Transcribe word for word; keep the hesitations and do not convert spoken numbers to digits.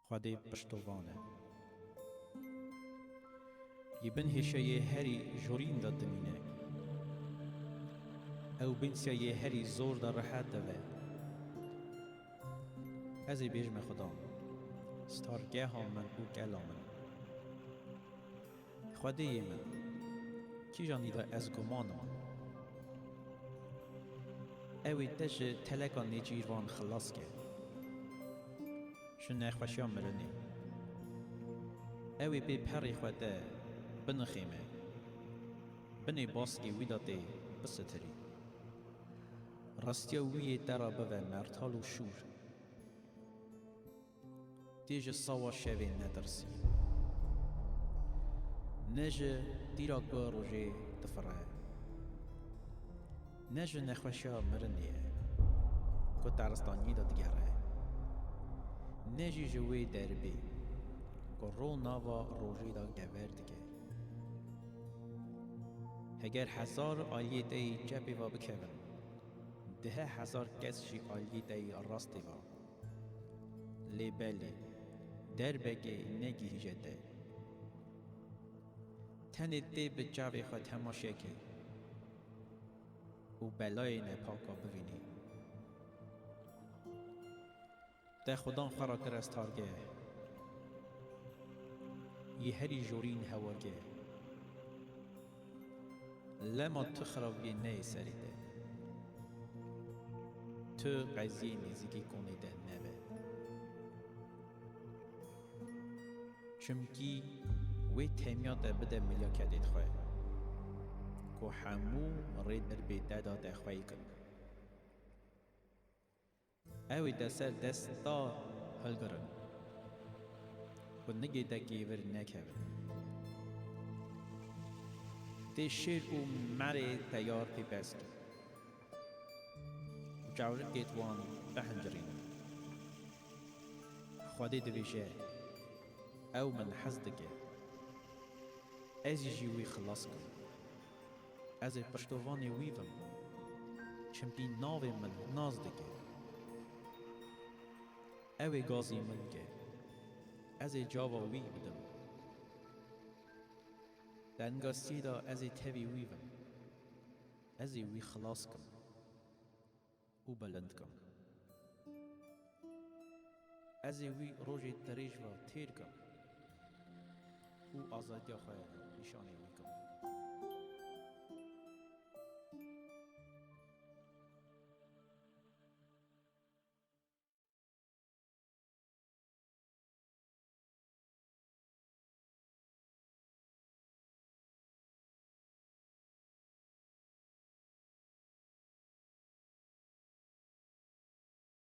Xwedê piştovan e. Yê bin hêşeyê herî jorîn de dimîne. Ew binsiya yê herî zor de rehet dibe. Ez ê bêjime Xudan, stargeha min û kela min. Xwedêyê min, kîjanî de ez guman im? Ew ê te ji teleka nêçîrvan xilas ke, ji nexweşiya mirinê. Ew ê pê perê xwe te binixême, binê baskê wî de tê bisitirî. Rastiya wî yê te re bive mertal û şûr. Tê ji sawa şevê netirsî. Ne ji tîra ku rojê difire. Ne ji nexweşiya mirinê ye ku taristaniyê de digere. Ne jî ji wê derbê ku ro nava rojê de gever dike. Heger hezar aliyê te yê çepê ve bikevin, deh hezar kes jî aliyê te yê rastê ve. Lê belê, derbekê negihîje te. Tenê tê bi çavê xwe temaşe kê û belayê nepaka bivînî. Te Xudan xwe re kire stargeh, yê herî jorîn hewargeh. Lema tu xirabiyê neyê serê te. Tu qeziyê nêzîkî konê te nebe. Çimkî wê temiya te bide milyaketê xwe, ku hemû rê derbê te de te xweyî kin. Ew ê te ser desta hilgirin, ku nigê te kêvir nekevin. Tê şêr û merê teyar pê bes kî û çawrikêt wan bihincirînin. Xwedê dibêje, ew min hez dike. Ez jî wî xilas kim. Ez ê piştovanê wî bim, çimkî navê min nas dike. Ew ê gazî min ke, ez ê cava wî bidim. Dengasiyê de ez ê tevî wî bim, ez ê wî xilas kim û bilind kim. Ez ê wî rojê dirêj ve têr kim û azadiya xwe nîşanê wî kim.